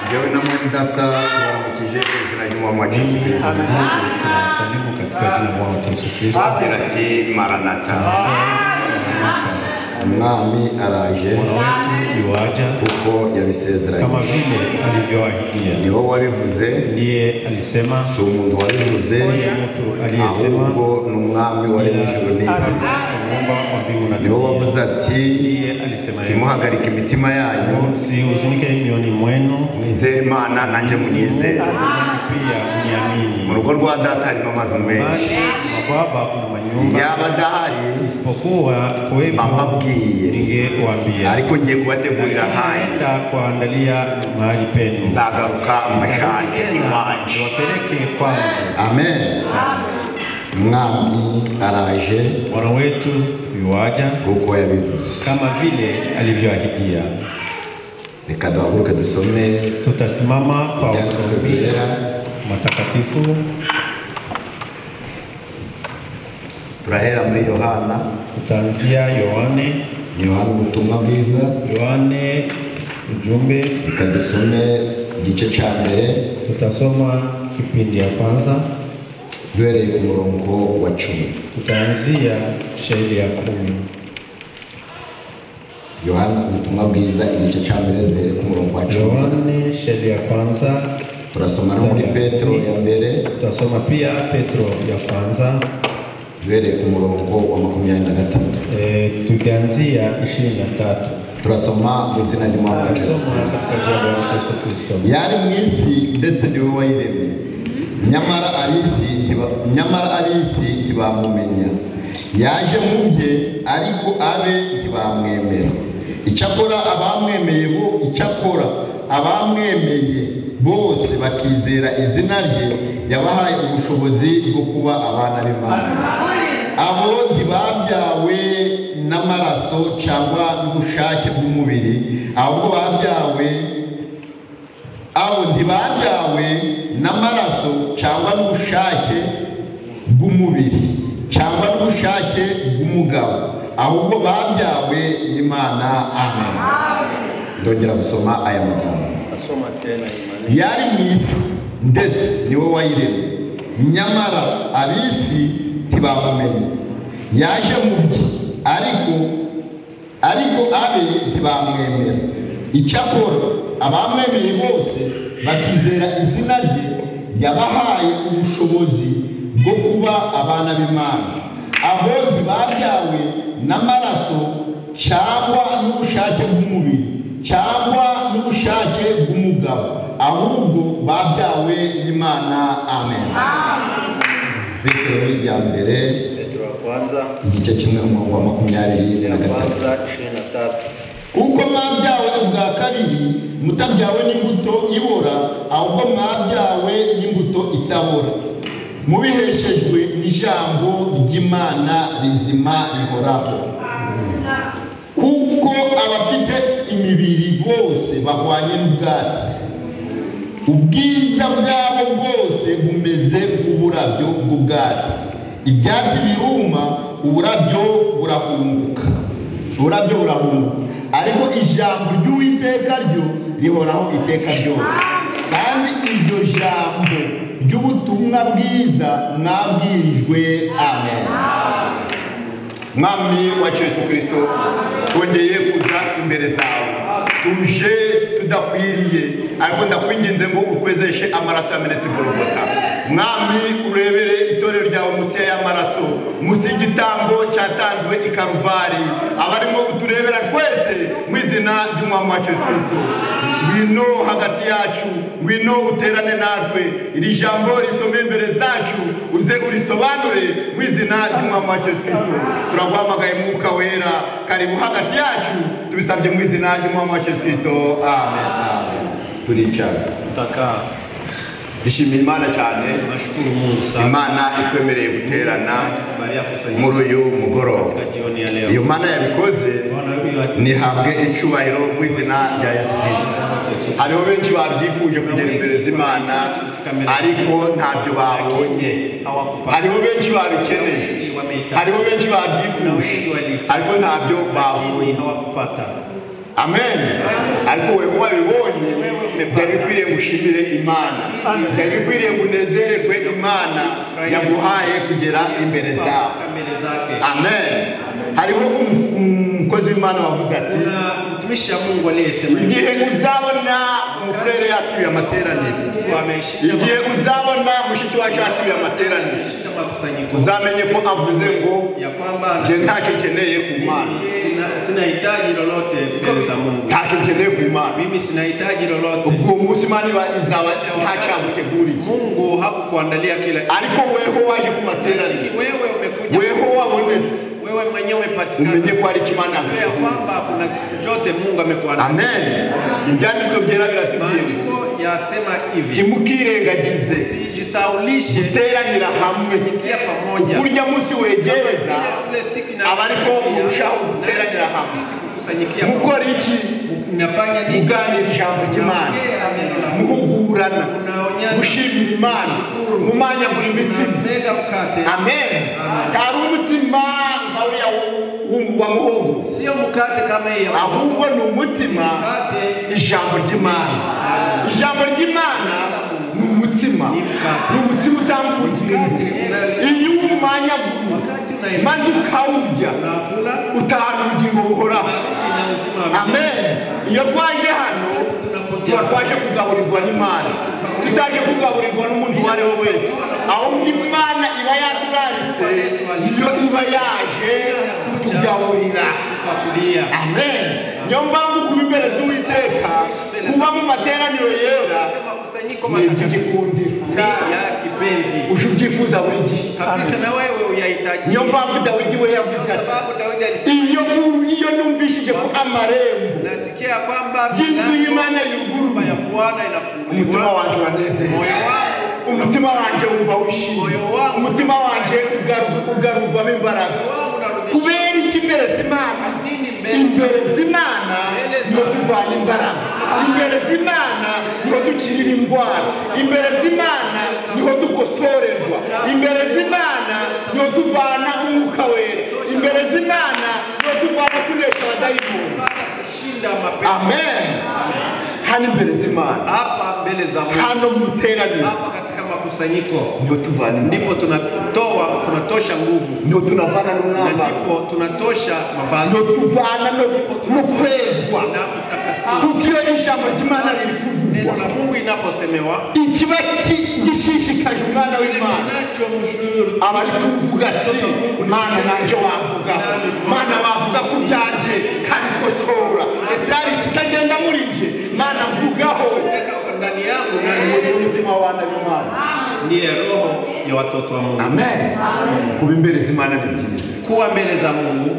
Njyewe na mwene data tubaramukije mu izina ry'Umwami wacu Yesu Kristo. Tunawasalimu katika jina la Bwana wetu Yesu Kristo. Agira ati maranata. Umwami araje. Bwana wetu yuaja kuko yabisezeranye kama vile alivyoahidia. Niwe wabivuze, ndiye alisema, si umuntu wabivuze, siye mtu aliyesema, ahubwo ni Umwami wari mu ijuru n'isi. Muumba wa mbingu na Niwe dunia. wavuze ati Ndiye alisema, ntimuhagarike imitima yanyu, msihuzunike mioyoni mwenu, mwizere Imana nanjye munyizere. nami pia mniamini. Mu rugo rwa data harimo amazu menshi, Nyumbani mwa Baba kuna manyumba, yaba adahari isipokuwa kuwepo mbabwiye, ningewaambia, ariko ngiye kubategurira ahandi, naenda kuandalia mahali penu, nzagaruka mbajane tena iwanje. niwapeleke kwangu. Amen. Umwami araje Bwana wetu yuaja kuko yabivuze. kama vile alivyoahidia. Reka duhaguruke dusome Tutasimama kwa Ibyanditswe usomi byera. matakatifu. Turahera muri Yohana. Tutaanzia Yohane. Ni Yohana ubutumwa bwiza. Yohane ujumbe. Reka dusome igice cya mbere. Tutasoma kipindi ya kwanza duhereye ku murongo wa 10. Tutaanzia shairi ya 10. Yohana ubutumwa bwiza igice cya mbere duhere ku murongo wa 10. Yohane shairi ya kwanza. Turasoma no muri Petro ya mbere. Tutasoma pia Petro ya kwanza duhereye ku murongo wa 23. Tukianzia 23. Turasoma mu izina ry'Umwami wacu Yesu Tutasoma Kristo. katika jina la Bwana Yesu Kristo. Yari mu isi ndetse niwe wayiremye, nyamara ab'isi ntibamumenya. Yaje mu bye ariko abe ntibamwemera. Icyakora abamwemeye bose bakizera izina rye, yabahaye ubushobozi bwo kuba abana b'Imana. Abo ntibabyawe n'amaraso cyangwa n'ubushake bw'umubiri, ahubwo babyawe abo ntibabyawe n'amaraso cyangwa n'ubushake bw'umubiri cyangwa n'ubushake bw'umugabo, ahubwo babyawe n'Imana. Amen. Ndongera gusoma aya magambo. Yari mu isi ndetse niwe wayiremye, nyamara ab'isi ntibamumenye. Yaje mu bye ariko abe ntibamwemera. Icyakora abamwemeye bose bakizera izina rye, yabahaye ubushobozi bwo kuba abana b'Imana. Abo ntibabyawe n'amaraso cyangwa n'ubushake bw'umubiri cyangwa n'ubushake bw'umugabo, ahubwo babyawe n'Imana. Amen. Petero ya mbere igice kimwe umurongo wa 23. Kuko mwabyawe ubwa kabiri, mutabyawe n'imbuto ibora, ahubwo mwabyawe n'imbuto itabora, mubiheshejwe n'ijambo ry'Imana rizima rihoraho. Kuko abafite imibiri bose bahwanye n'ubwatsi, ubwiza bwabo bwose bumeze nk'uburabyo bw'ubwatsi. Ibyatsi biruma, uburabyo burahunguka, ariko ijambo ry'Uwiteka ryo rihoraho iteka ryose. Kandi iryo jambo ry'ubutumwa bwiza mwabwirijwe. Amen. Mwami wacu Yesu Kristo, twongeye kuza imbere zawe, tuje tudakwiriye, ariko ndakwinginze ngo utwezeshe amaraso yamenetse i Golgotha. Mwami, urebere itorero ryawe munsi y'amaraso, munsi y'igitambo cyatanzwe i Karuvari, abarimo uturebera twese mu izina ry'Umwami wacu Yesu Kristo. Ngwino hagati yacu, ngwino uterane natwe, iri jambo risome imbere zacu, uze urisobanure mu izina ry'Umwami wacu Yesu Kristo. Turaguhamagaye Mwuka Wera, karibu hagati yacu, tubisabye mu izina ry'Umwami wacu Yesu Kristo. Amen. Amen. Turicara. Tutakaa. Dushimira Imana cyane. Tunashukuru Mungu sana. Imana itwemereye guterana muri uyu mugoroba. Iyo Mana yabikoze nihabwe icyubahiro mu izina rya Yesu Kristo. Hariho benshi babyifuje kugera imbere z'Imana ariko ntabyo babonye. Hariho benshi babikeneye, hariho benshi babyifuje ariko ntabyo babonye. Hawakupata. Amen. Ariko wewe wabibonye, byari bikwiriye gushimire Imana, byari bikwiriye ngo unezererwe Imana yaguhaye kugera imbere zawe. Amen. Hariho umukozi w'Imana wavuze ati, mtumishi wa Mungu aliyesema, igihe uzabona umufurere yasubiye amateraniro, igihe uzabona mushiki wacu yasubiye amateraniro, uzamenye ko avuze ngo njye ntacyo nkeneye ku Mana. Sinahitaji lolote mbele za Mungu. Ntacyo nkeneye ku Mana. Mimi sinahitaji lolote. Ubwo umunsi Imana izaba ntacyaguteguriye. Mungu hakukuandalia kila. Ariko weho waje ku materaniro. Wewe umekuja. Weho wabonetse. Wewe mwenyewe umepatikana. Umenye ko hari Imana ya kwamba kuna chochote Mungu amekuandalia. Amen. Ibyanditswe byera biratubwira. Maandiko yasema hivi. Ntimukirengagize. Usijisaulishe. Guteranira hamwe. Pamoja. Kurya munsi wegereza. Abariko murushaho guteranira hamwe. Mukora iki? Mnafanya nini? Muganira ijambo ry'Imana. Muhugurana. Mushimira Imana. Mumanyagura imitsima. Mega mkate. Amen. Tari umutsima nka uriya wa muhogo. Sio mkate kama hiyo. Ahubwo ni umutsima ijambo ry'Imana. Ijambo ry'Imana ni umutsima. Ni umutsima utanga ubugingo. Iyo umanyaguye maze ukawurya, utahana ubugingo buhoraho. Amen. Iyo twaje hano tuba twaje kugaburirwa n'Imana, tutaje kugaburirwa n'umuntu uwo ari we wese. Ahubwo Imana iba yaturaritse, iyo iba yaje kutugaburira. Amen. Niyo mpamvu kuba imbere z'Uwiteka, kuba mu materaniro yera ni iby'igikundiro. Uje ubyifuza buri gihe. Niyo mpamvu Dawidi we yavuze ati, iyo numvishije ko amarembo y'inzu y'Imana yuguruye, umutima wanjye uranezerewe, umutima wanjye wumva wishimye, umutima wanjye ugarurwamo imbaraga. Kubera iki imbere z'Imana? Imbere z'Imana niho tuvana imbaraga, imbere z'Imana niho dukirira indwara, imbere z'Imana niho dukosorerwa, imbere z'Imana niho tuvana umwuka wera, imbere z'Imana niho tuvana kunesha abadayimoni. Amen. Hano imbere z'Imana, hapa mbele za Mungu, hano mu iteraniro, hapa katika makusanyiko niho tuvana, ndipo tunatoa, tunatosha nguvu, niho tunavana n'umwambaro, ndipo tunatosha mavazi, niho tuvana no kwezwa. Na kutakasiwa. Kuko iyo ijambo ry'Imana riri kuvugwa, neno la Mungu inaposemewa, ikiba gishishikaje umwana w'Imana aba ari kuvuga ati, Mana nanjye wavuga, Mana wavuga ku byanjye kabikosora, ese hari ikitagenda muri njye, Mana mvugaho. Ndani yangu na umutima w'abana b'Imana ndiye roho ya watoto wa Mungu. Amen. Kuba imbere z'Imana ni byiza. Kuwa mbele za Mungu,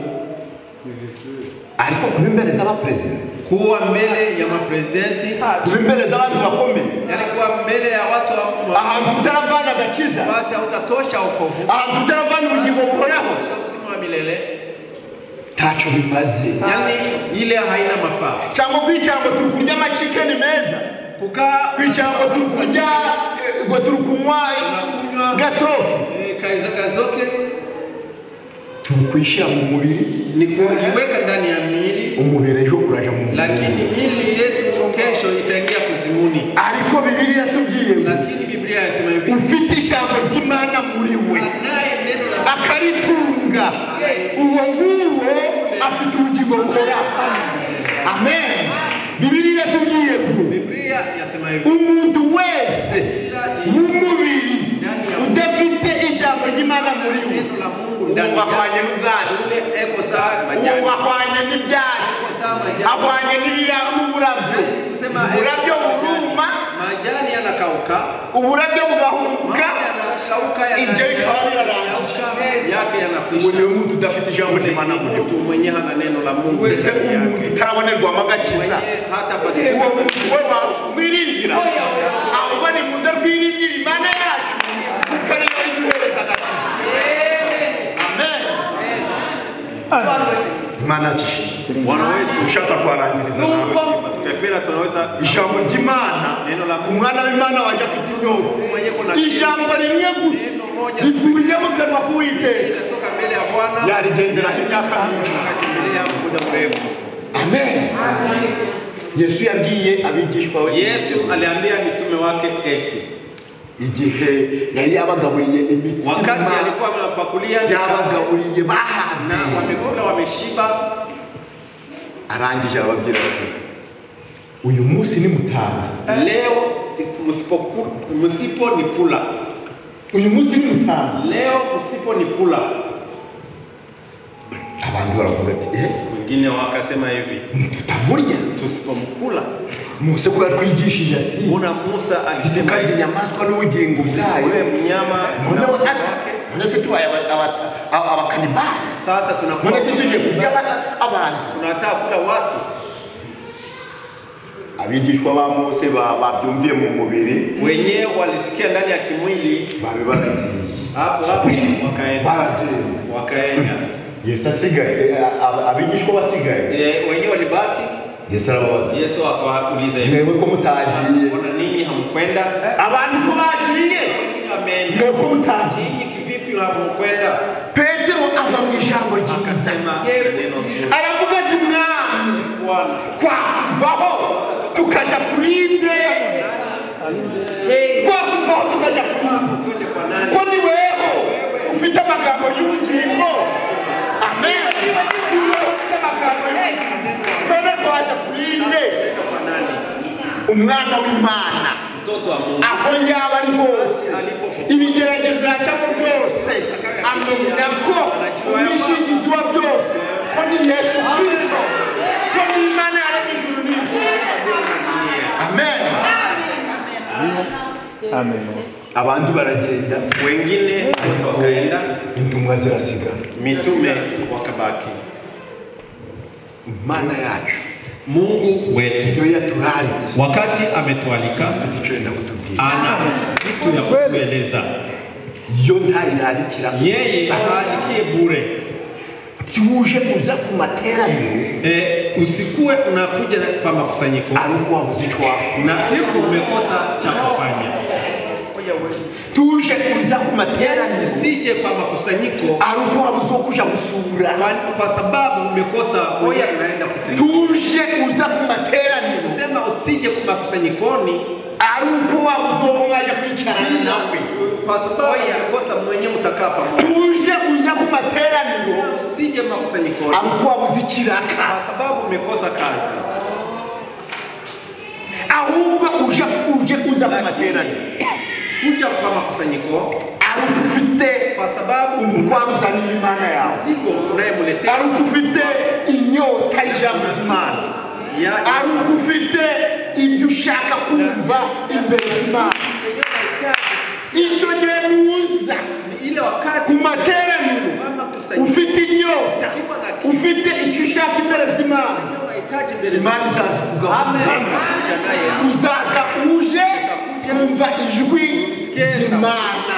ariko kuba imbere z'abaperezida, kuwa mbele ya mapresidenti, kuba imbere z'abantu bakomeye, yani kuwa mbele ya watu wa ahantu utaravana agakiza, basi hautatosha wokovu, ahantu utaravana ubugingo buhoraho, uzima wa milele, ntacyo bimaze. Yani ile haina mafaa. Cyangwa kwicara ngo turi kurya amachikeni meza, kukaa kwicara ngo turi kurya, ngo turi kunywa gasoke, gasoke, tukwishyira mu mubiri, ni kuiweka ndani ya miili, umubiri ejo uraja mu mubiri, lakini miili yetu kesho itaingia kuzimuni. Ariko Bibiliya iratubwiye, lakini Biblia inasema hivi, ufite ijambo ry'Imana muri we anaye neno la akaritunga, uwo nguwo afite ubugingo buhoraho. Amen. Bibiliya iratubwiye ngo Biblia yasema hivi, umuntu wese w'umubiri udafite ijambo ry'Imana muri we, uwo ahwanye n'ubwatsi, uwo ahwanye n'ibyatsi, ahwanye n'uburabyo. Uburabyo buruma, majani yanakauka, uburabyo bugahunguka, ibyo bikaba birarangiye yake yanakwisha. Uwo niwe muntu udafite ijambo ry'Imana muri we. Mwenye hana neno la Mungu. Mbese umuntu utarabonerwamo agakiza, uwo muntu we wiringira, ahubwo ni muze rwiringira Imana yacu, kuko ariyo iduhereza agakiza. Amen. Imana yacu ishimwe. Bwana wetu ushaka kwarangiriza nawe sifa tukapenda, tunaweza ijambo ry'Imana, neno la umwana w'Imana waje afite inyota, ijambo rimwe gusa rivuye mu kanwa k'Uwiteka inatoka mbele ya Bwana, yarigenderaho imyaka myinshi, akatembelea muda mrefu. Amen. Yesu yabwiye abigishwa be. Yesu aliambia mitume wake eti igihe yari yabagaburiye imitsima, wakati alikuwa amewapakulia yabagaburiye bahaze na wamekula wameshiba, arangije arababwira ati uyu munsi ni mutanga, leo msipo nikula, uyu munsi ni mutanga, leo msipo nikula. Abantu baravuga ati wengine wakasema hivi, tutamurya tusipomkula. Mose ko yatwigishije ati mbona Musa alisema tukarya inyamaswa n'ubugingo bwayo, wewe mnyama none none se tubaye abakanibali, sasa tunakuwa none se tugiye kurya abantu, tunataka kula watu. Abigishwa ba Mose babyumviye mu mubiri, wenyewe walisikia ndani ya kimwili, babe baragiye hapo hapo wakaenda, baragenda wakaenda. Yesu asigaye, abigishwa basigaye, wenyewe walibaki. Yesu arababaza, Yesu akawauliza hivi, mwewe ko mutagiye, mbona ninyi hamkwenda? Abantu ko bagiye, wengine wameenda, mwewe ko mutagiye, ninyi kivipi hamkwenda? Petero ava mu ijambo ryiza akasema neno zuri, aravuga ati mwami, Bwana, twakuvaho tukaja kurinde, twakuvaho tukaja kurinde, twende kwa nani? Ko ni wewe ufite amagambo y'ubugingo. Amen. Ni wewe ufite amagambo y'ubugingo, none twaje kurinde. Kwa nani? Umwana w'Imana, mtoto wa Mungu, aho yaba ari hose, ibigeragezo yacamo byose, amenya ko umwishingizi wa byose ko ni Yesu Kristo, ko ni Imana yaremye ijuru n'isi. Amen. Amen. Abandi baragenda, wengine wote wakaenda, intumwa zirasigara, mitume wakabaki. Imana yacu, Mungu wetu, iyo yaturaritse, wakati ametualika, afite icyo yenda kutubwira, ana kitu ya kutueleza. Yo ntayirarikira, yeye haalikie bure. Tiwuje uza ku materaniro, usikue unakuja kwa makusanyiko ari uko wabuze icyo wakora, na umekosa cha kufanya. Tuje uza ku materaniro, usije kwa makusanyiko ari uko wabuze uwo kuja gusura, kwa sababu umekosa mwenye unaenda kutembea. Tuje uza ku materaniro, usema usije kwa makusanyikoni ari uko wabuze uwo mwaje kwicarana nawe, kwa sababu umekosa mwenye mtakaa pamoja. Tuje uza ku materaniro, usije makusanyikoni ari uko wabuze ikiraka, kwa sababu umekosa kazi. Ahubwo uje uza ku materaniro, kuja kwa makusanyiko ari uko ufite, kwa sababu umutwaro uzaniye Imana yawe, mzigo unayemletea, ari uko ufite inyota y'ijambo ry'Imana, ari uko ufite ibyo ushaka kumva imbere z'Imana. Icyo gihe nuza ile wakati ku materaniro ufite inyota, ufite icyo ushaka imbere z'Imana, Imana izaza kugaburira, uzaza uje kumva ijwi ry'Imana.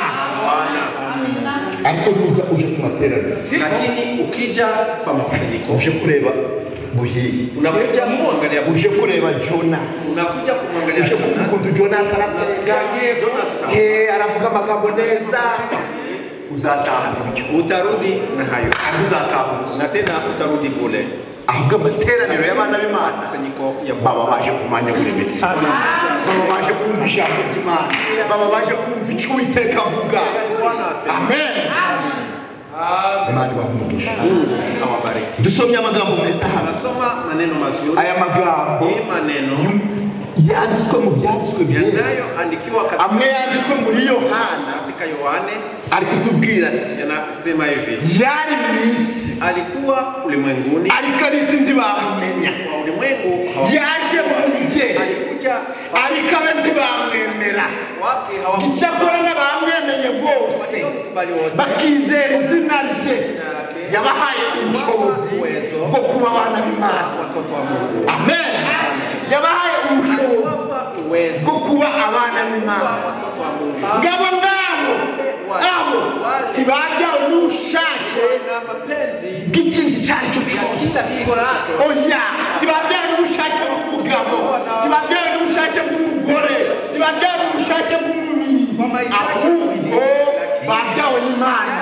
Ariko nuza uje ku materaniro, lakini ukija kwa makusanyiko, uje kureba Buhiri, unakuja kumwangalia, uje kureba Jonas, unakuja kumwangalia uje kumukunda Jonas arasenga, aravuga amagambo neza, uzataha ibyo, utarudi na hayo, uzataha ubusa, na tena utarudi bure. Ahubwo amateraniro y'abana b'Imana baba baje kumanyagura imitsi, baba baje kumva ijambo ry'Imana, baba baje kumva icyo Uwiteka avuga. Amen. Imana ibahe umugisha. Mungu awabariki. Dusomye amagambo meza hano. Nasoma maneno mazuri. Aya magambo maneno yanditswe mu byanditswe byera, yanayoandikiwa katika, amwe yanditswe muri Yohana, katika Yohane, ari kutubwira ati yanasema hivi, yari mu isi, alikuwa ulimwenguni, ariko ab'isi ntibamumenya, wa ulimwengu yaje mu bye, alikuja, ariko abe ntibamwemera, wake hawakumwemera, icyakora n'abamwemeye bose bakizera izina rye, yabahaye ubushobozi bwo kuba abana b'Imana, watoto wa Mungu. Amen. Yabahaye ubushobozi bwo kuba abana b'Imana. Watoto wa Mungu. Ngabo ngabo abo ntibajyaho n'ubushake na mapenzi bw'ikindi icyo ari cyo cyose. Oya, ntibabyawe n'ubushake bw'umugabo, ntibabyawe n'ubushake bw'umugore, ntibabyawe n'ubushake bw'umubiri, ahubwo babyawe n'Imana.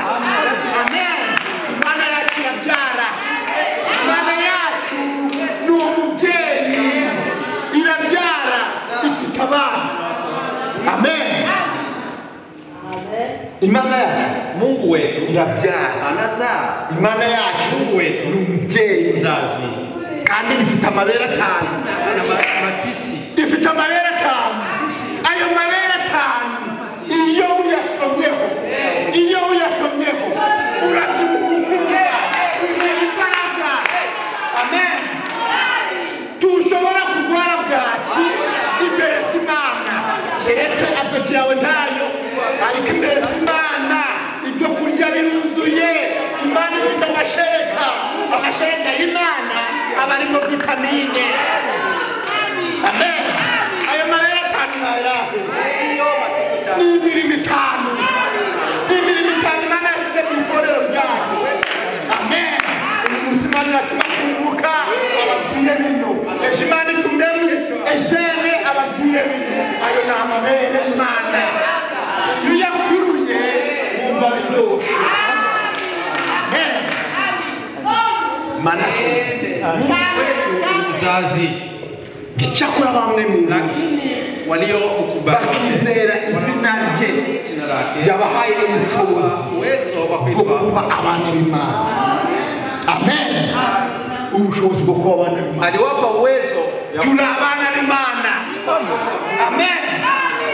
Amen. Imana yacu irabyara, Imana yacu Imana yacu, Mungu wetu irabyara. Anazaa. Imana yacu, Mungu wetu ni umubyeyi mzazi, kandi ifite amabere 5. Ana matiti. Ifite amabere 5. Ayo mabere 5 iyo uyasomyeho, iyo uyasomyeho urabyibuha, urukundo, ugira imbaraga. Amen. Tushobora kurwara bwaki imbere s'Imana, keretse apeti yawe ntayo, ariko imbere s'Imana ibyo kurya biruzuye. Imana ifite amashereka, amashereka y'Imana aba arimo vitamine. Amen. Ayo mabere 5 ni ayahe? Hiyo matiti 5 Ni imirimo 5. Ni imirimo 5 Imana yashyize mu itorero ryayo. Amen. Uyu munsi Imana iratuma kunguka ababwire bino, ejo Imana itumemo Ejene ababwire bino. Ayo ni amabere Imana, iyo uyakuruye wumva biryoshe. Amen. Imana yacu Mungu wetu ni mzazi, icyakora bamwemeye, lakini waliomkubali bakizera izina rye, jina lake, yabahaye ubushobozi uwezo wa bwo kuitwa kuba abana b'Imana. Amen. Ubushobozi bwo kuba abana b'Imana. Aliwapa uwezo ya Turi abana b'Imana. watoto wa Mungu. Amen.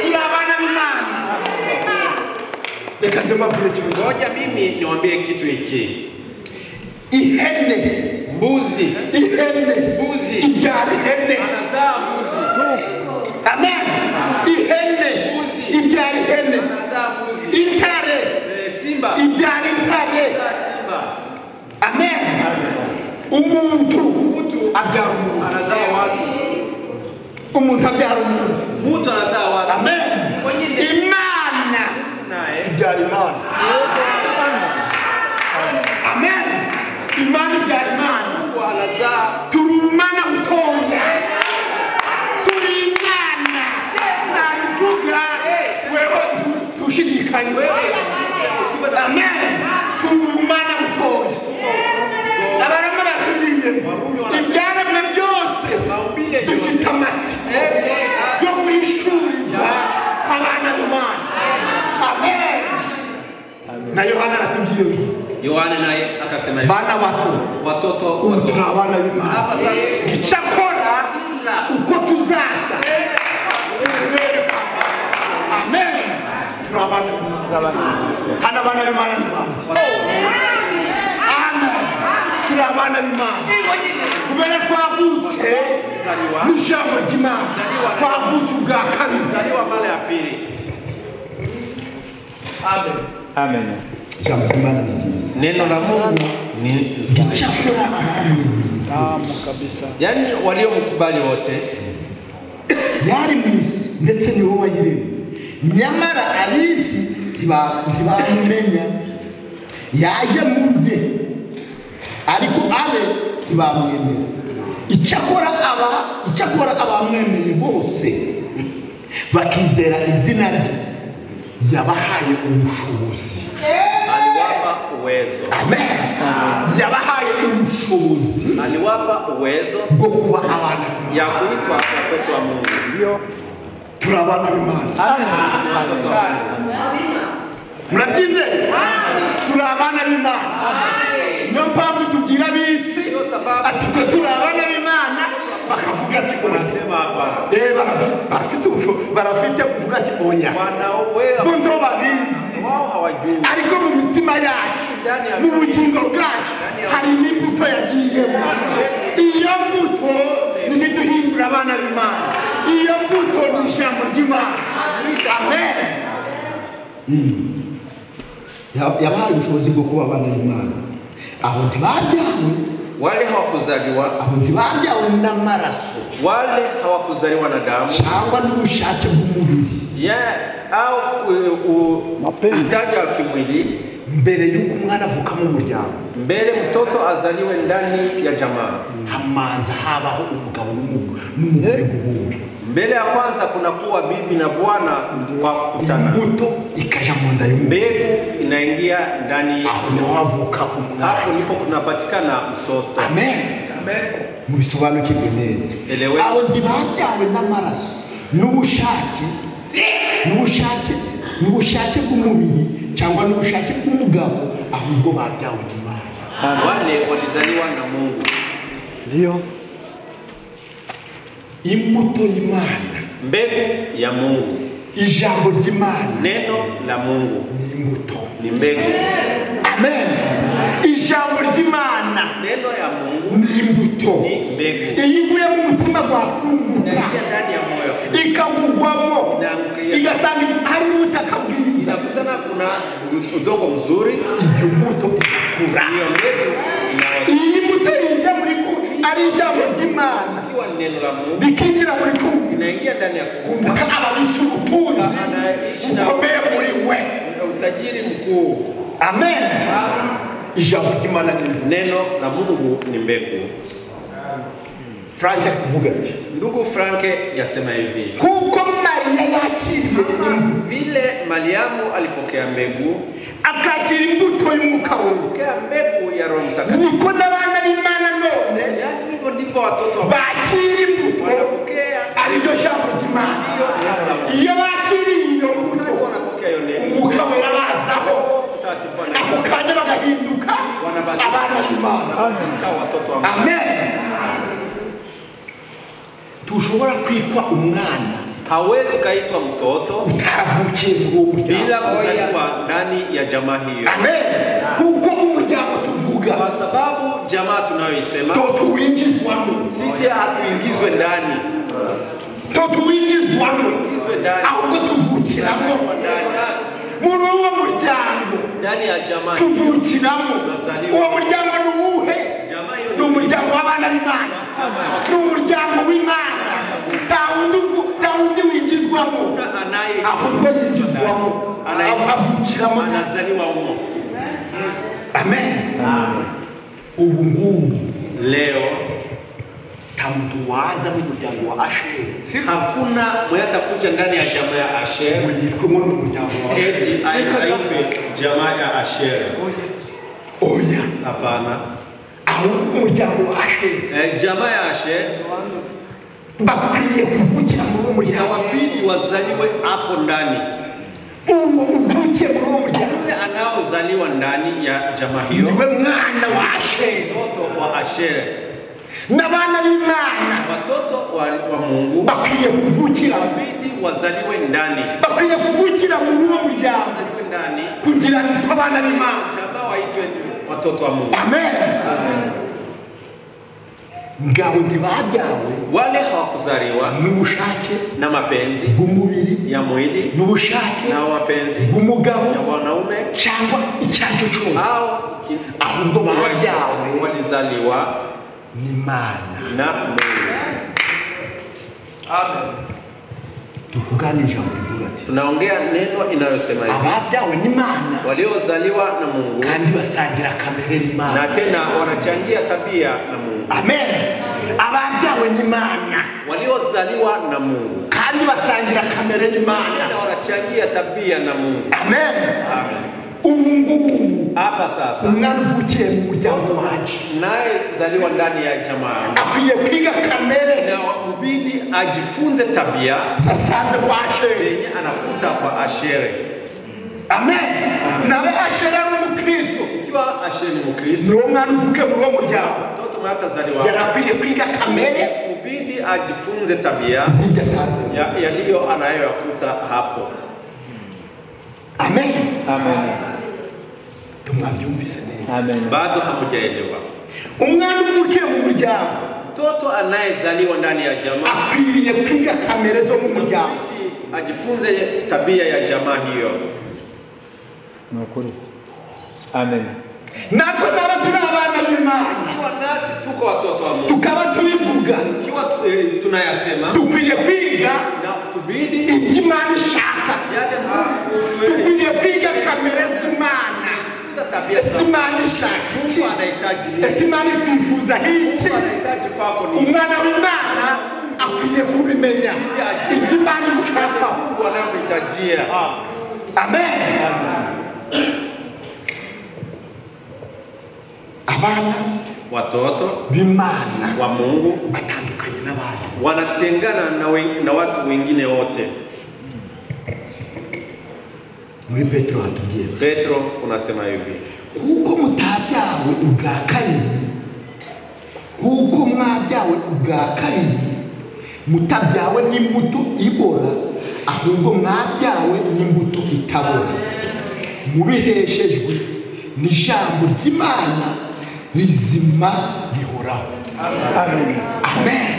Turi abana b'Imana. Reka nze mbabwire ikintu kimwe. Ngoja mimi niwaambie kitu hiki. Ihene, Mbuzi, ihene mbuzi ibyara ihene. anazaa mbuzi, Amen. Ihene Mbuzi. ibyara ihene. anazaa mbuzi. Intare Simba ibyara intare. anazaa simba. Amen. Umuntu Mtu abyara umuntu. anazaa watu. Umuntu abyara umuntu. Mtu anazaa watu. Amen. Imana Naye ibyara Imana. Amen. Imana ibyara Imana. Mungu anazaa. Turi umwana mutoya, turi Imana. Nabivuga weho tushidikanye. Wewe usiwe na Amen. Turi umwana mutoya. Abaroma baratubwiye ibyaremwe byose maumbile bifite yote amatsiko yo guhishurirwa kw'abana b'Imana. Amen. Na Yohana aratubwiye ngo Yohana naye akasema hivi, bana bato, watoto ubu turi wadogo, abana b'Imana, hapa sasa sisi icyakora uko tuzasa turerekana. Amen. Turi abana b'Imana. Hano abana b'Imana ni bande? Amen. Turi abana b'Imana kubera twavutse tulizaliwa n'ijambo ry'Imana, twavutse ubwa kabiri. tulizaliwa mara ya pili. Amen. Ijambo ry'Imana ni ryiza. Neno la Mungu ni Icyakora abamwemeye, Tamu kabisa. yaani waliomkubali wote, yari mu isi ndetse ni wowe wayiremye, nyamara ab'isi ntibamumenya. Yaje mu bye, ariko abe ntibamwemera. Icyakora aba icyakora abamwemeye bose bakizera izina rye, yabahaye ubushobozi. aliwapa uwezo, Amen. Yabahaye ubushobozi aliwapa uwezo bwo kuba abana b'Imana. ya kuitwa watoto wa Mungu. Ndio. Turi abana b'Imana. Ni watoto wa Mungu. Murabyizeye? Turi abana b'Imana. Niyo mpamvu tubwira ab'isi ati twe turi abana b'Imana, bakavuga ati oya. Wanasema hapana, Barafite ubushobozi, barafite kuvuga ati oya, wanawewe bo nto babizi, wao hawajui, ariko mu mitima yacu, mu bugingo bwacu harimo imbuto yagiyemo. Iyo mbuto niyo iduhindura abana b'Imana. Iyo mbuto ni ijambo ry'Imana. Amen. Yabahaye ubushobozi bwo kuba abana b'Imana. Abo ntibabyawe, wale hawakuzaliwa, abo ntibabyawe n'amaraso wale hawakuzaliwa na damu cyangwa n'ubushake bw'umubiri, ya au Mapenzi. hitaji ya kimwili. Mbere y'uko umwana avuka mu muryango, Mbele mtoto azaliwe ndani ya jamaa, hamanza habaho umugabo n'umugore guhura, mbele ya kwanza kunakuwa bibi na bwana kwa kukutana, imbuto ikaja mu nda y'umugore, mbegu inaingia ndani, aho niho havuka umwana. hapo ndipo kunapatikana mtoto. Amen. Mubisobanukirwe neza. Elewe. Abo ntibabyawe n'amaraso n'ubushake n'ubushake n'ubushake bw'umubiri cyangwa n'ubushake bw'umugabo, ahubwo babyawe n'Imana. Wale walizaliwa na Mungu. Ndio. Imbuto y'Imana, mbegu ya Mungu, ijambo ry'Imana, neno la Mungu ni imbuto, ni mbegu. Amen. Ijambo ry'Imana, neno ya Mungu ni imbuto, ni mbegu. Iyo iguye mu mutima gwakumbuka, inaingia ndani ya moyo, ikagugwamo, igasanga hari ubutaka bwiza, inakutana kuna udongo mzuri, iyo mbuto igakura. Iyo mbegu inaota. Iyi mbuto yinjira muri ku ari ijambo ry'Imana, ikiwa neno la Mungu rikinjira muri kumbuka, inaingia ndani ya kumbuka, ababitse ubutunzi bukomeye muri we, utajiri mkuu. Amen. Ijambo ry'Imana ni imbuto. Neno la Mungu ni mbegu. Frank akuvuga ati, ndugu Frank yasema hivi, kuko Maria yakiriye vile Mariamu alipokea mbegu, akakira imbuto y'umwuka wera, alipokea mbegu ya Roho Mtakatifu, niko n'abana b'Imana none, yaani hivyo ndivyo watoto wa bakira imbuto, wanapokea ari ryo jambo ry'Imana. Iyo bakiriye iyo mbuto, wanapokea hiyo neno, umwuka wera bazaho, ako kanya bagahinduka abana b'Imana, watoto wa Mungu. Amen. Tushobora kwitwa umwana, hawezi kaitwa mtoto utavukiye muri uwo muryango, bila kuzaliwa ndani ya jamaa hiyo. Amen. Kuko umuryango tuvuga, kwa sababu jamaa tunayoisema, tuwinjizwamo, sisi hatuingizwe ndani, tuwinjizwamo, ndani, ahubwo tuvukiramo ndani, muri uwo muryango, ndani ya jamaa tuvukiramo. Uwo muryango ni uwuhe? Ni umuryango w'abana b'Imana, ni umuryango w'Imana. Nta wundi winjizwamo, ahubwo yinjizwamo, avukiramo, anazaliwa humo. Amen. Ubu ngubu leo nta muntu waza mu muryango wa Asheri, hakuna mwenye atakuja ndani ya jamaa ya Asheri ngo yitwemo n'umuryango wa eti aitwe jamaa ya Asheri. Oya, hapana. Ahubwo umuryango wa Asheri, jamaa ya Asheri bakwiriye kuvukira muri uwo muryango, inawabidi wazaliwe hapo ndani. Uwo uvukiye muri uwo muryango, yule anaozaliwa ndani ya jamaa hiyo, niwe mwana wa Asheri, mtoto wa Asheri. N'abana b'Imana, watoto wa Mungu, bakwiriye kuvukira, inabidi wazaliwe ndani, bakwiriye kuvukira muri uwo muryango, wazaliwe ndani kugira ngo abana b'Imana jamaa waitwe watoto wa Mungu. Amen. Ngabo ntibabyawe, wale hawakuzaliwa n'ubushake na mapenzi bw'umubiri ya mwili, n'ubushake na mapenzi bw'umugabo ya wanaume, cyangwa icyo cyose, au ahubwo babyawe walizaliwa n'Imana na Mungu. Amen. Tukuganira ijambo rivuga ati, tunaongea neno inayosema hivi, ababyawe n'Imana waliozaliwa na Mungu kandi basangira kamere n'Imana, na tena wanachangia tabia na Mungu. Amen. Ababyawe n'Imana, waliozaliwa na Mungu kandi basangira kamere n'Imana, tena wanachangia tabia na Mungu. Amen. Amen. Ubu ngubu hapa sasa, umwana uvukiye mu muryango wacu, naye zaliwa ndani ya jamaa, akwiye kwiga kamere na ubidi ajifunze tabia sasanze kwa Asheri, yenye anakuta kwa Asheri. Amen. Nabe Asheri ari umukristo, ikiwa Asheri ni Mkristo, niwo mwana uvuke muri uwo muryango, mtoto mwenye atazaliwa yarakwiriye kwiga kamere, ubidi ajifunze tabia z'ibyo asanze yaliyo anayoyakuta hapo. Amen. Amen. Tumwabyumvise neza? Amen. Bado hamujaelewa. Umwana uvukiye mu muryango, mtoto anayezaliwa ndani ya jamaa akwiriye kwiga kamere zo mu muryango, ajifunze tabia ya jamaa hiyo. Nukuri. Amen. Ntabwo naba turi abana b'Imana, ikiwa nasi tuko watoto wa Mungu, tukaba tubivuga, ikiwa tunayasema, dukwiriye kwiga na tubidi ibyo Imana ishaka, yale Mungu, dukwiriye kwiga kamere z'Imana. Ese Imana ishaka iki? Ese Imana ikwifuza iki? Umwana w'Imana akwiye kubimenya ibyo Imana imushakaho. Mungu anayohitajia. Amen. Abana watoto b'Imana wa Mungu batandukanye n'abandi, wanatengana na watu wengine wote. Muri Petro hatubwiye. Petro unasema hivi. Kuko mutabyawe ubwa kabiri, kuko mwabyawe ubwa kabiri, mutabyawe n'imbuto ibora, ahubwo mwabyawe n'imbuto itabora. Mubiheshejwe n'ijambo ry'Imana rizima rihoraho. Amen. Amen.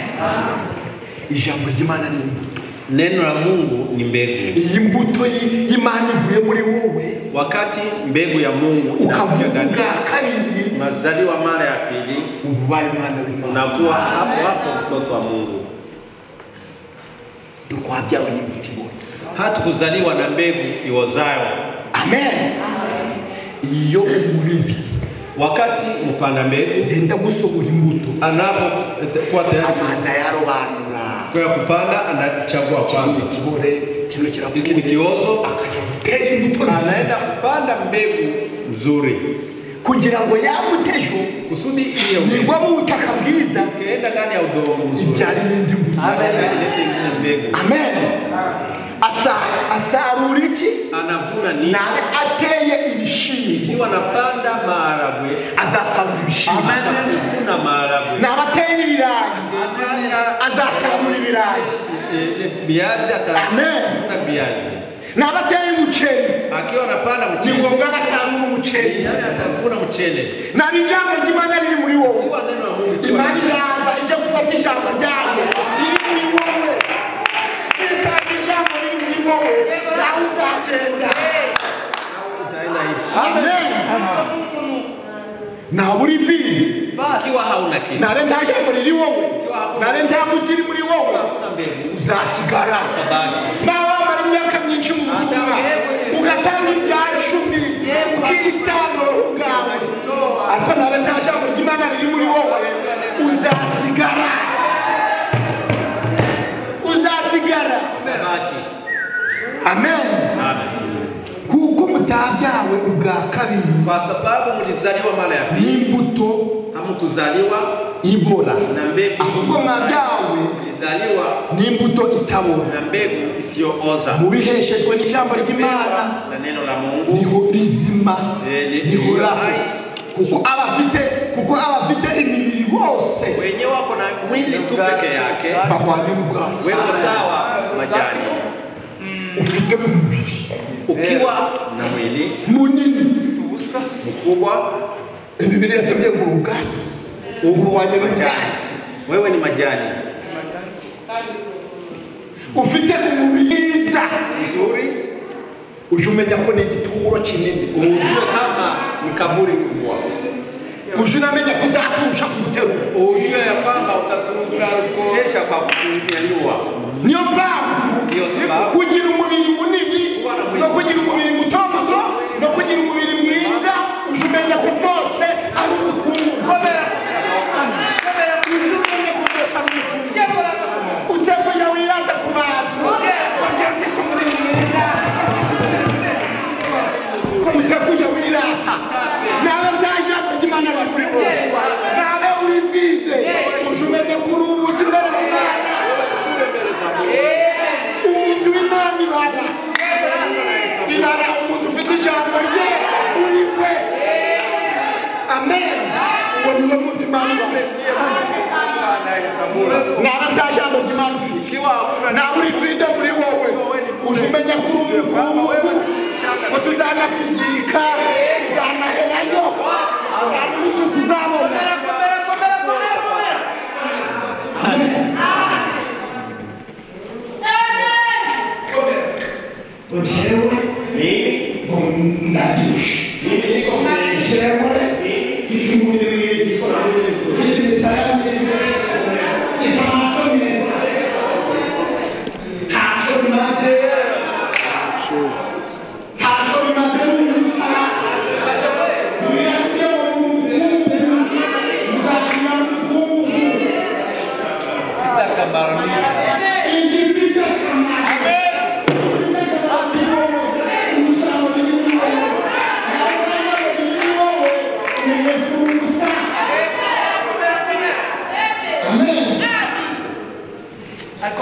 Ijambo ry'Imana ni imbuto. Neno la Mungu ni mbegu. Iyi mbuto y'Imana iguye muri wowe, wakati mbegu ya Mungu ukavuka kabiri, mazaliwa mara ya pili, ubaye mwana w'Imana, unakuwa hapo hapo mtoto wa Mungu. Tukwabyawe n'imbuto ibora. Hatukuzaliwa na mbegu iozayo. Amen. Iyo umubibyi, wakati mpanda mbegu yenda gusohora imbuto, anapokuwa tayari amanza yarobanura kwa kupanda, anachagua kwanza kibore kino kirakuye, hiki ni kiozo, akaja gutera imbuto nziza, anaenda kupanda mbegu nzuri kugira ngo yamutejo kusudi iyo nigwa mu butaka bwiza kaenda ndani ya udongo mzuri ibyari n'indi mbuto, anaenda ilete ingine mbegu. Amen. Asarura iki? Anavuna nini? Nabe ateye ibishimbo, ikiwa anapanda maharagwe azasarura ibishimbo. Atavuna maharagwe. Nabe ateye ibirayi azasarura ibirayi. Viazi atavuna viazi. Nabe ateye umuceri, akiwa anapanda mchele ni ngombwa agasarura umuceri, yani atavuna mchele. Nabe ijambo ry'Imana riri muri wowe, ikiwa neno la Mungu, Imana izaza ije gufata ijambo ryayo riri muri wowe, nawe uzagenda. Amen. Nawe uri vini, ikiwa hauna kitu, nabe nta jambo riri wowe, nabe nta mbuto iri muri wowe, uzasigara. Nawe wamara imyaka myinshi mu butumwa, ugatanga ibya cumi, ukitanga wowe ubwawe, ariko nabe nta jambo ry'Imana riri muri wowe, uzasigara. Uzasigara. Amen. Amen. Kuko mutabyawe ubwa kabiri, kwa sababu mlizaliwa mara ya pili, n'imbuto hamkuzaliwa ibora, na mbegu, ahubwo mwabyawe mlizaliwa n'imbuto itabora, na mbegu isiyooza. Mubiheshejwe n'ijambo ry'Imana na neno la Mungu rizima rihoraho. Kuko abafite imibiri bose wenyewe wako na mwili tu peke yake, bahwanye n'ubwatsi, weko sawa majani. Ufite umubiri, ukiwa na mwili munini mkubwa, Biblia yatubwiye ngo ubwatsi, ubuhwanye n'ubwatsi, wewe ni majani. Ufite umubiri mwiza mzuri, uje umenya ko ni igituro kinini, ujue kama ni kaburi kubwa, uje unamenya ko uzaturusha kuguterura, ujue ya kwamba utatuchesha kwa kunyanyua. Niyo mpamvu kugira umubiri munini no kugira umubiri muto muto no kugira umubiri mwiza, uje umenya ko byose ari ubukungu. Uje umenya ko byose ari ubukungu. Utekujya wirata ku bantu wajya mfite umubiri mwiza, utekujya wirata nabe nta jambo ry'Imana riri muri wowe, nabe uri vide, uje umenya ko uri ubusa imbere z'Imana. Umuntu w'Imana ibara umuntu ufite ijambo rye uri we. Amen. Uwo niwe muntu Imana ibara. Naba nta jambo ry'Imana ufite, naba uri vide muri wowe, uje umenya ko uri umukungugu, ko tuzanakuzika, uzanaherayo, nta n'umuzuko uzabona. Amen. Njyewe ngo ndabyibushe, njyewe mfite umubiri mwiza, mfite imisaya myiza, mfite amaso meza, ntacyo bimaze, ntacyo bimaze n'ubusa. Biratubwiye ngo ni ubukungu, muzasubira mu bukungu. Igifite akamaro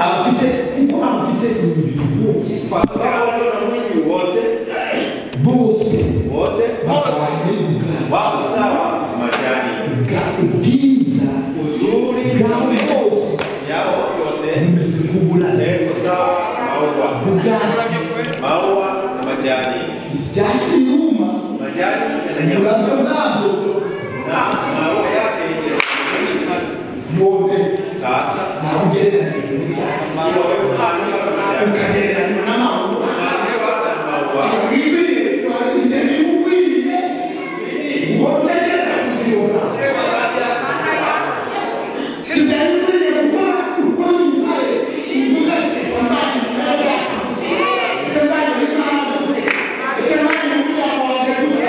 abafite kuko abafite imibiri bose kwa sababu walio na mwili wote Maua na majani. Ibyatsi biruma, Majani yananyauka uburabyo bwabyo na maua yake none sasa naho ugereranyije n'ibyatsi ikiwa wewe unaanishwa na majani, ukagereranywa n'amahwa unaanishwa na maua, ukwiriye guhora utekereza kugiyobora tutari ukwiriye gukora ukora inyuma ye uvuga ati ese Imana ifite ese Imana iri gute ese Imana iri umuryango wanjye gute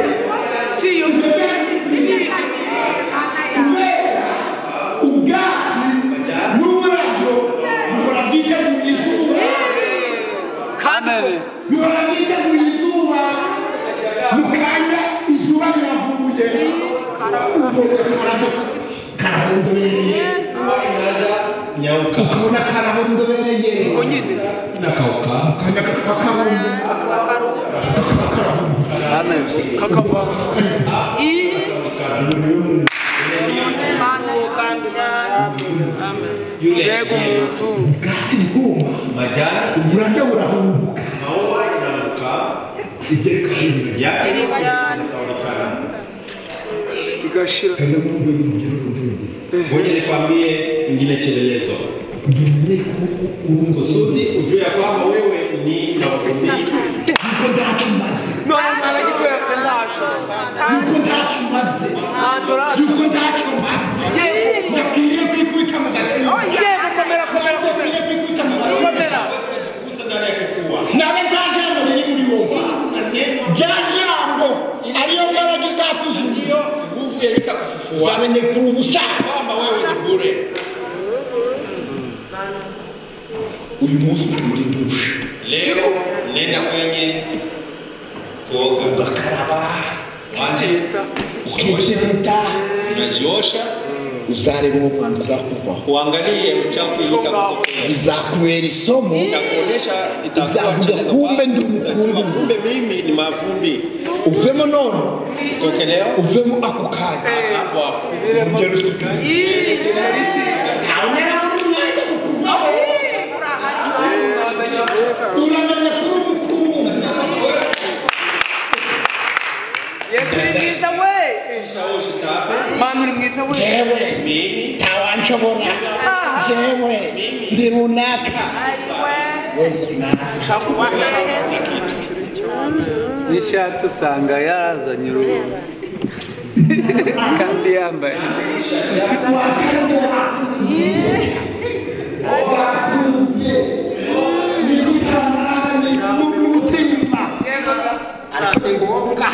kubera ubwatsi n'uburabyo bihora bwiteguye izuba Amen. bihora bwiteguye izuba mu kanya izuba riravuye ubwo karabyo karahondobereye maua inaanza nyauka, ukabona karahondobereye inakauka, mu kanya kakaba karumye kakaba karahondobereye Amen. Kakava. yule Mbega umuntu. Ubwatsi bwuma majani, uburabyo burahunguka maua inaanguka, ibyo bikahindura yake inasaulika. Kigashira. kajya muri urwego rugero rundi rugero Ngoja nikwambie ingine chelelezo kugira umenye ko uri kusudi ujue ya kwamba wewe ni mavumbi, yuko ntacyo umaze None mwana gitoya pe ntacyo. yuko ntacyo umaze Ntacyo ntacyo. yuko ntacyo umaze Yewe. udakwiriye kwikubita mu gatuza Yego komera komera komera. udakwiriye kwikubita mu gatuza Komera. gusa ndani ya kifua nawe nta jambo riri muri wowe rya jambo ariyo mbaraga izakuzura hiyo nguvu yenye itakufufua uzamenye kuri ubusa kwamba wewe ni bure. Uyu munsi uri muri dushe Leo nenda kwenye kuoga, ugakaraba mwanze ukitereta unajiosha, uzareba uwo mwanda uzakuvaho uangalie uchafu yenye itakutokea, bizakubera isomo itakuonesha, itakuwa Uzavuga, chelezo kumbe kwako. ndi umukungugu. Utajua, kumbe mimi ni mavumbi. Uvemo none Toke leo uvemo ako kanya hapo hapo urugero usigaye ntawe umwanya mu kuvaho uramenya kuri umukungugu Yesu uri mwiza we. Mana uri mwiza we. Jewe mimi ntawanshobora jewe ndi runaka Ushaka N'ishati usanga yarazanye uruhu kandi yambaye. N'ubutimba ariko ni ngombwa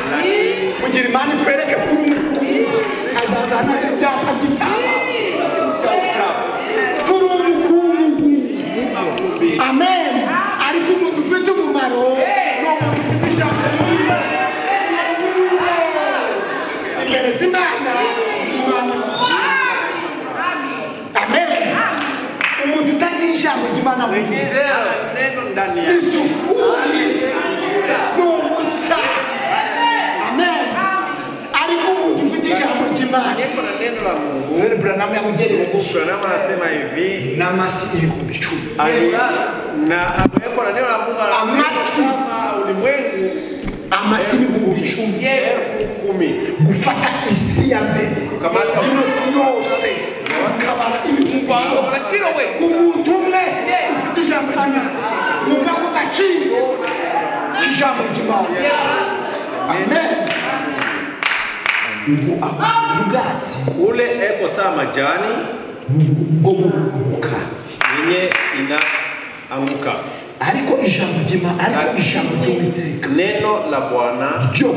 kugira Imana ikwereke kuri umukungu hazazana ibyapa by'itaba turi umukungugu amen ariko umuntu ufite umumaro ni umuntu ufite ijambo muri we imbere z'Imana Imana amen umuntu utagira ijambo ry'Imana muri we neno ndani yake isufuri ni ubusa amen ariko umuntu ufite ijambo ry'Imana niko na neno la Mungu. Rero Branham yamugereranyije Branham anasema hivi n'amasi 10,000 ali na amewekwa na neno la Mungu Amasi. kama ulimwengu amasi 10,000 10,000 gufata isi ya mbere Ukamata ino si yose ukabara 10,000 Agaciro we. ku muntu umwe ufite ijambo ry'Imana wumva ako gaciro k'ijambo ry'Imana amen ngo abantu ubwatsi ule eko saa majani bwo guhunguka yenye inaanguka. ariko ijambo ry'Imana ariko ijambo ry'Uwiteka Neno la Bwana ryo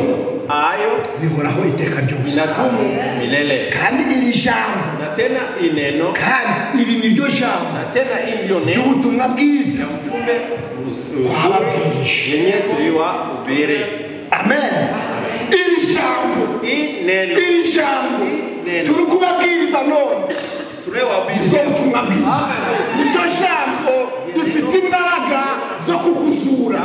ayo rihoraho iteka ryose inadumu milele, kandi iri jambo na tena ineno kandi iri ni ryo jambo na tena hii ndio neno ry'ubutumwa bwiza ya ujumbe Twababwirije. yenye tuliwahubiri. amen iri jambo Hii neno iri jambo Neno. turi kubabwiriza none tunayowahubiri nibwo butumwa bwiza niryo jambo rifite imbaraga zo kukuzura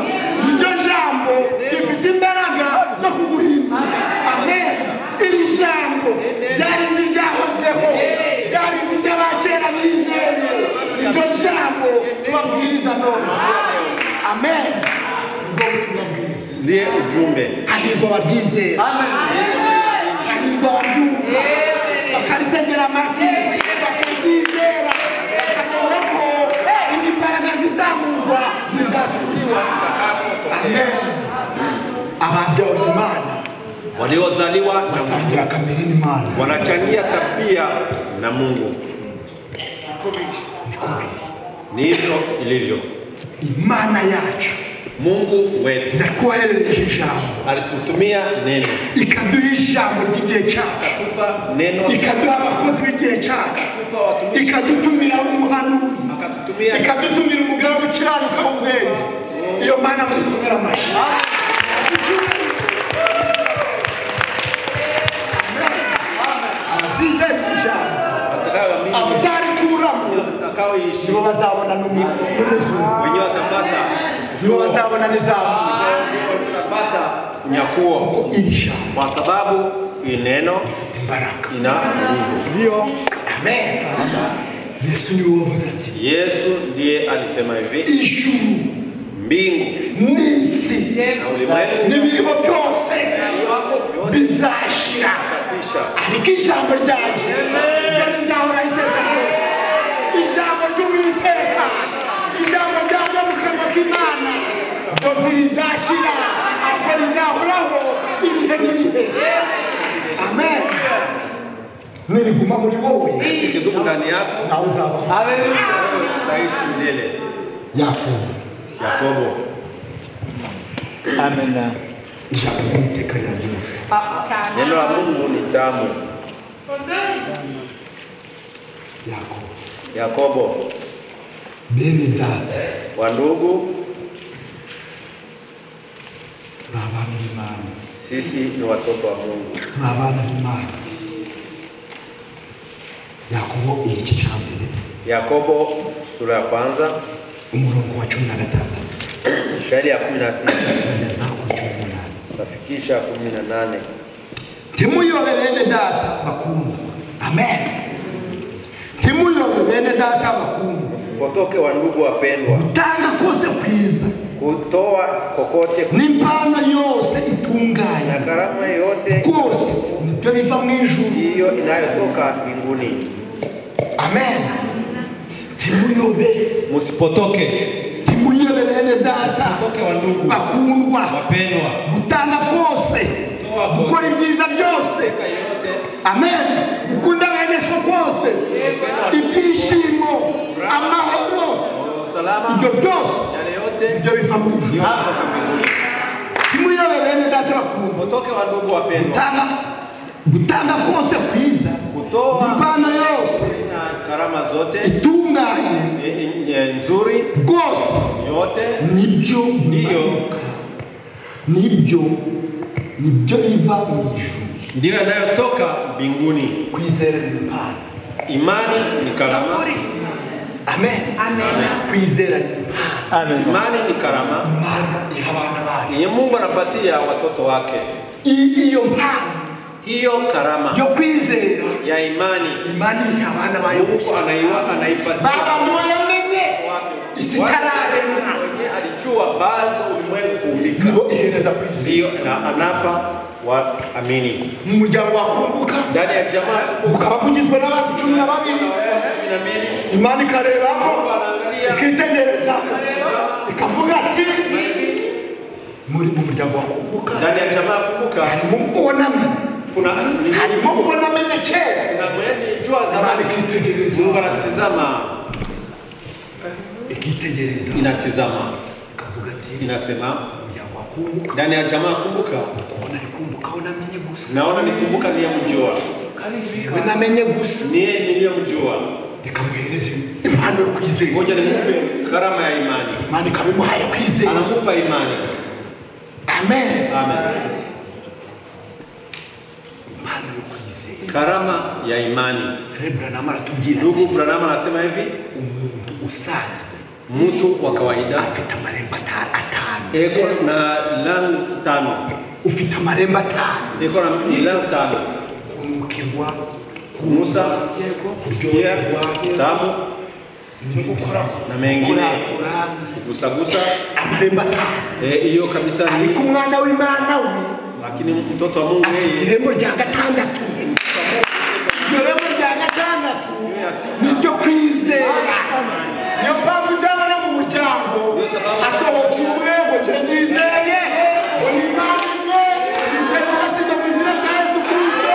niryo jambo rifite imbaraga zo kuguhindura amen iri jambo ryarindi ryahozeho ryarindi ry'abakera bizeye niryo jambo tubabwiriza none. Amen. Nibwo butumwa bwiza. Ndiye ujumbe. Hahirwa abaryizera. Hahirwa abaryumva. Bakaritegera amatwi, bakaryizera, bakamenya ko imbaraga zizamurwa zizaturiwa. Amen. Ababyawe n'Imana waliozaliwa basangira kamere n'Imana, wanachangia tabia na Mungu. Niko biri, ndivyo ilivyo. Imana yacu, Mungu wetu, yatwoherereje ijambo, alitutumia neno, ikaduha ijambo ry'igihe cyacu, akatupa neno, ikaduha abakozi b'igihe cyacu, ikadutumira umuhanuzi, ikadutumira umugabo ukiranuka w'ubwenge. Iyo Mana muzikomera amashyi. Abazizera ijambo, abazarituramo, nibo bazabona n'umuzungu, wenyewe watapata, nibo bazabona n'izamu, watapata unyakuo, kuko iri jambo kwa sababu hii neno rifite imbaraga, ina nguvu. Amen. Yesu niwe wavuze ati, Yesu ndiye alisema hivi, ijuru mbingu n'isi na ulimwengu n'ibiriho byose bizashira, ariko ijambo ryanjye ryo rizahoraho iteka ryose. Ijambo ry'Uwiteka, ijambo ryavuye mu kanwa k'Imana, ryo ntirizashira, ahubwo rizahoraho ibihe n'ibihe. Amen. Niriguma muri wowe, ikidumu ndani yako, nawe uzabaho. Utaishi milele. Yakobo. Yakobo. Amen. Ijambo ry'Uwiteka riraryoshe. Neno la Mungu ni tamu. Yakobo. Yakobo. Bene data, wa ndugu, turi abana b'Imana. Sisi ni watoto wa Mungu. Turi abana b'Imana. Yakobo igice cha mbere. Yakobo sura ya kwanza umurongo wa 16 shairi ya 16 kugeza ku 18. Tafikisha 18. Ntimuyobe bene data bakundwa. Amen. Ntimuyobe bene data bakundwa. Msipotoke wa ndugu wapendwa. Gutanga kose kwiza, kutoa kokote, n'impano yose itunganye, na karama yote kose nibyo biva mu ijuru, hiyo inayotoka mbinguni. Amen. Ntimuyobe, msipotoke. Ntimuyobe bene data wa ndugu bakundwa, wapendwa, gutanga kose, gukora ibyiza byose. Amen. Gukunda bene so kose, ibyishimo, amahoro, ibyo byose ibyo biva mu ijuru. Ntimuyobe bene data bakundwa, wa ndugu wapendwa, gutanga kose kwiza, impano yose na karama zote itunganye nzuri rwose, yote nibyo nibyo biva mu ijuru, ndiyo yanayotoka mbinguni. Kwizera ni impano, imani ni karama. Amen. Amen. Kwizera ni impano. Imani ni karama. Imana iha abana bayo, yenye Mungu anapatia watoto wake. Iyo mpano, hiyo karama yo kwizera ya imani, imani iha abana bayo gusa, anaipatia abantu bayamenye isitararemwa, wenye alijua bado ulimwengu kuumbika, nibo ihereza kwizera, hiyo anapa waamini. Mu muryango wakumbuka, ndani ya jamaa ukaba kugizwe n'abantu 12, Imana ikarebamo, ikitegereza, ikavuga ati muri mu muryango wakumbuka, ndani ya jamaa kumbuka, harimo uboname, kuna harimo ubonamenye kera, kuna mwenye jua zamani, ikitegereza, Mungu anatizama, ikitegereza, inatizama, ikavuga ati, inasema muryango wakumbuka, ndani ya jamaa kumbuka, kubona nikumbuka unamenye gusa, naona nikumbuka niyemjua, we namenye gusa, niye niliyemjua, reka muhereze impano yo kwizera, ngoja nimupe karama ya imani, Imana ikabimuhaye kwizera, anamupa imani. Amen. Amen. Impano yo kwizera, karama ya imani. Frère Branham aratubwira, ndugu Branham anasema hivi, umuntu usanzwe, mtu wa kawaida afite amarembo atano, eko na lango tano, ufite amarembo atano, eko na lango tano, kunukirwa, kunusa, kuryoherwa, tamu, Na mengine kugusagusa amarembo atanu hiyo kabisa ni ariko umwana w'Imana we, lakini mtoto wa Mungu yeye irembo rya gatandatu, irembo rya gatandatu niryo kwizera. Niyo mpamvu uzabona mu muryango hasohotse umwe ngo nje ndizeye ngo ni Imana imwe, nizeye umubatizo mu izina rya Yesu Kristo,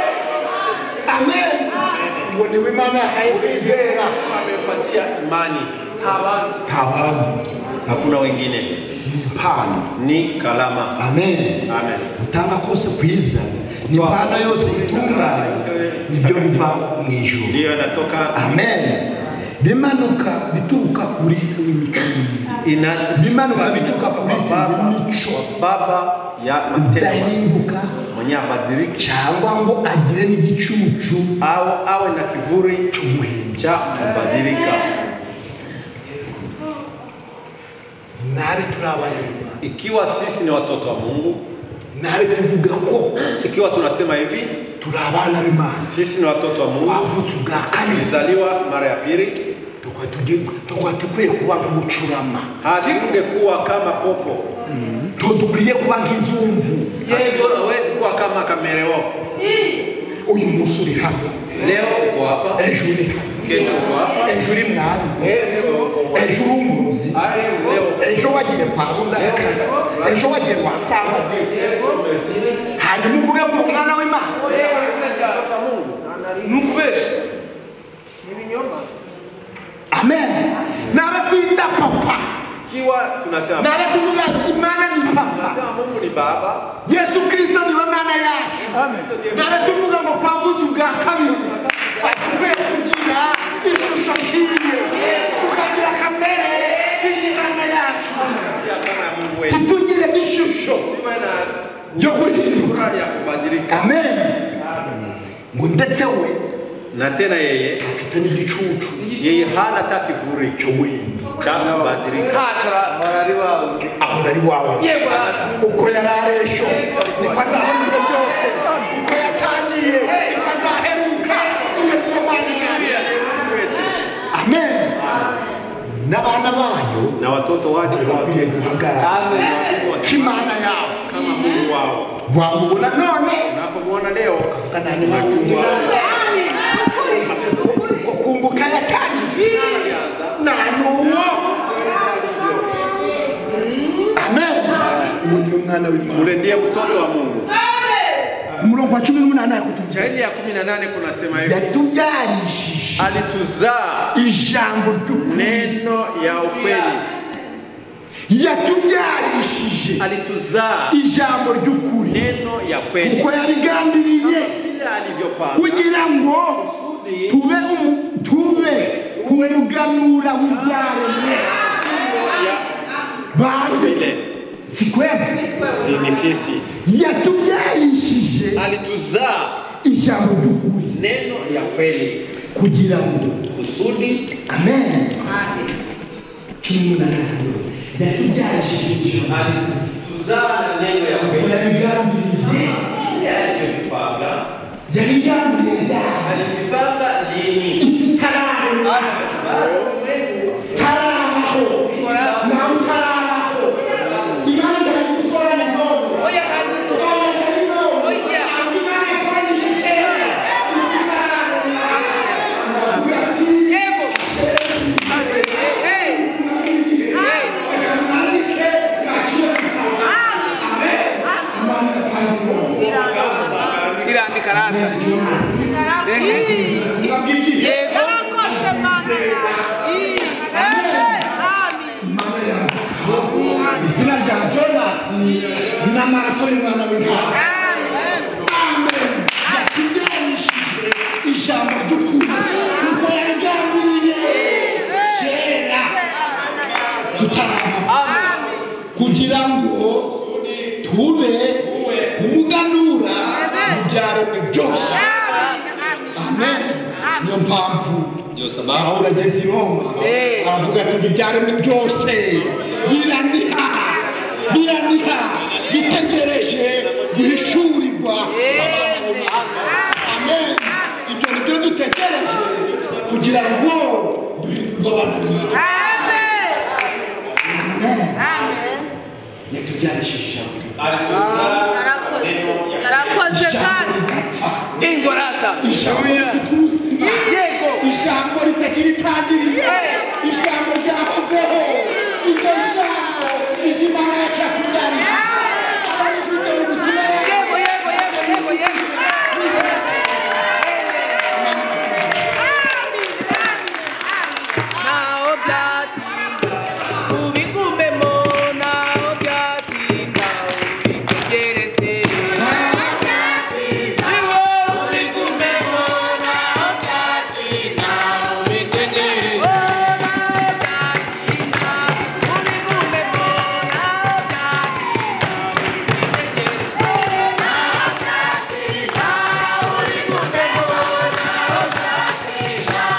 amen. Uwo niwe Imana yahaye kwizera, amepatia imani, nta bandi, hakuna wengine. Ni impano, ni kalama. Amen. Amen. Gutanga kose kwiza ni impano yose itunganye, nibyo biva mu ijuru, ndiyo inatoka. Amen. Bimanuka bituruka kuri se w'imico, bimanuka bituruka kuri se w'imico, baba ya matendo, udahinduka mwenye abadiliki cyangwa ngo agire n'igicucu au awe na kivuri cyo guhinduka cha kubadilika. Nabe turi abana, ikiwa sisi ni watoto wa Mungu, nabe tuvuga ko ikiwa tunasema hivi turi abana b'Imana, sisi ni watoto wa Mungu, twavutse ubwa kabiri, tulizaliwa mara ya pili, tukaba dukwiye kuba nk'ubucurama, hatungekuwa kama popo, tudukwiye kuba nk'inzumvu, hatuwezi kuwa kama kamereo. Uyu munsi uri hano, leo uko hapa, ejo uri hano, kesho uko hapa, ejo uri mwami, ejo uri umurozi, ejo wagiye kwa runaka, ejo wagiye kwa Sangwa, hanyuma uvuge ngo uri umwana w'Imana. Amen. Nabe twita papa, nabe tuvuga Imana ni papa, Mungu ni baba, Yesu Kristo niwe Mana yacu. Nabe tuvuga ngo twavutse ubwa kabiri, dukwiye kugira ishusho nk'iye, tukagira kamere nk'iy'Imana yacu, tutugire n'ishusho yo guhinduka. Amen. Ngo ndetse we na tena yeye afite n'igicucu, yeye hana hata kivuri cyo guhinduka cha kubadilika. Ahora ari wawe, uko yari ari ejo niko azahora ibihe byose, uko yatangiye niko azaheruka. Iyo niyo Mana yacu. Amen. N'abana bayo na watoto wake bakwiye guhagarara k'Imana yabo kama Mungu wao. Wamubona none, unapomwona leo ukavuga nani wacu uko kumbuka yatangiye na nuwo. Amen. Uwo ni umwana w'Imana, ule ndiye mtoto wa Mungu. Umurongo wa 18 ariko shairi ya 18 kunasema hivi, yatubyarishije, alituzaa ijambo ry'ukuri, neno ya ukweli. Yatubyarishije, alituzaa ijambo ry'ukuri, neno ya kweli, kuko yarigambiriye alivyopanga kugira ngo tube kumuganura w'ibyaremwe bande si kwebwe, ni sisi. Yatubyarishije, alituzaa ijambo ry'ukuri, neno ya kweli, kugira ngo kusudi. Amen. 18 yatubyarishije, alituzaa neno ya kweli, yarigambiriye, yarigambiriye, alivipanga lini, isi itararemwa, tarabaho nawe utarabaho. Imana itagukorana none, Imana ikoranyije kera, isi itararemwa. Aravuga ati mwandike mwakire. Amen. Imana igatanga Irandika rata. Yego. Imana yandika izina rya Jonas n'amaraso y'umwana w'Imana. Amen. Yatubyarishije ijambo ry'ukuri, kuko yarigambiriye kera tutarabaho, kugira ngo tube kumuganura mu byaremwe byose. Amen. Niyo mpamvu Pawulo ageze i Roma aravuga ati ibyaremwe byose biraniha, biraniha, bitegereje guhishurirwa. Amen. Ibyo nibyo dutegereje kugira ngo rw'abana b'Imana. Amen. Amen. Yatubyarishije ijambo. Alituzaa neno ya Yarakoze Ijambo kandi. ridapfa, Ingorata. ijambo rifite ubuzima, Yego. ijambo ritagira itangiriro, ijambo ryahozeho. Iryo jambo niryo Imana yacu yatubyarishije. Abarifite mu mitima yabo. Yego, yego, yego, yego, yego. Naho byatinda ubigumemo, naho byatinda ubitegereze. Iwe ubigumemo, naho byatinda ubitegereze. Naho byatinda ubigumemo, naho byatinda ubitegereze. Naho byatinda ubigumemo, naho byatinda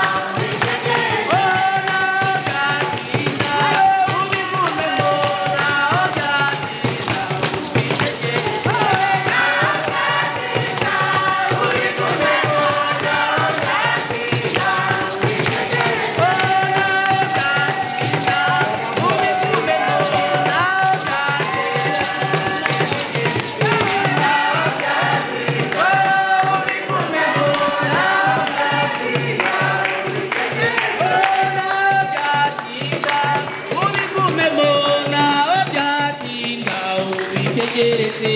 Ubigumemo naho byatinda ubitegereze.